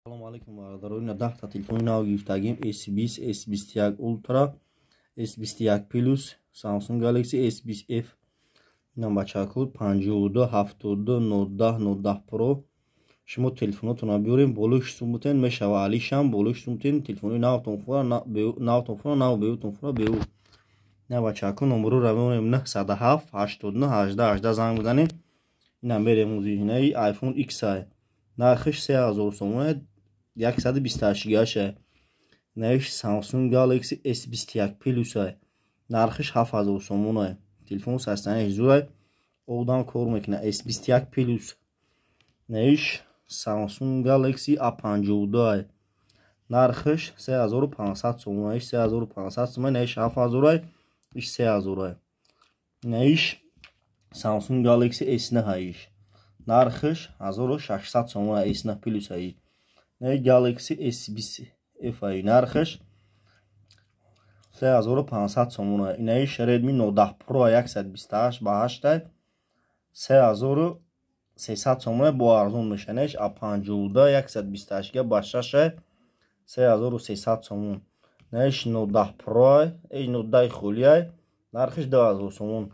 Салому алейкум, бародарон. Ина 10-та телефони нав гирифтагим: S20, S21 Ultra, S21 Plus, Samsung Galaxy S20 F. Инам, бачаку, 52, 72, 19, 19 Pro. Шумо телефонотонро биёрем, болои сумутен мешава, алишам болои сумутен. Телефони навтон фура, навтон фура, нав беутон фура, беу. Ина, бачаку, номероро меонем: 907 89 18 18, занг бизанем. Ина мерем узинаи iPhone X, нархиш 3000 сомона, 128 гаша. Наиш Samsung Galaxy S21 Plus, нархиш 7000 сомона. Телефон састанаи зурай, одам кор мекуна, S21 Plus. Наиш Samsung Galaxy A52, нархиш 3500 сомона, иш 3500 сомона, наиш 7000, иш 3000. Наиш Samsung Galaxy S9, иш нархиш 1600 сомона, S9 Plus аи. Galaxy S20 F, нархиш 3500 сомона. Инаиш Redmi 19 Pro, 128 ба 8, 3300 сомона, бо арзон меша. Инаиш A52, 128 га ба 6, 3300 сомон. Инаиш 19 Pro, 19 хулия, нархиш 2000 сомон.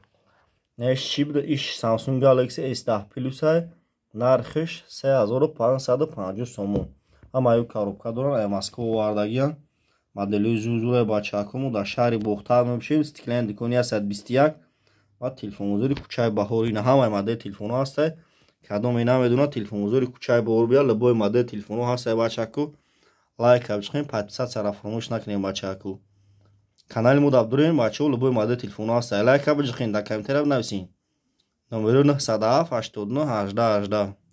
Инаиш чӣ буда? Иш Samsung Galaxy S10 Plus, нархиш 3550 сомон. Ҳамаю коробка доранд, ая Москва овардагиян, моделҳои зурзураи. Бачаҳакомо дар шаҳри Бохтар мебошем, Стеклянный дукони 121 ва телефонбозори кӯчаи Баҳор. Ина ҳамаи модели телефонҳо ҳастай. Кадоме намедонад, телефонбозори кӯчаи Баҳор бия, любой модели телефонҳо ҳастай. Бачаҳаку, лайк бичиқем, подписаться фаромӯш накунем. Бачаҳаку, канали мо дабдурем. Бачаҳо, любой модели телефонҳо ҳастай, лайка биҷиқем, дар комментария бинависем. Номеро 907 89 18 18.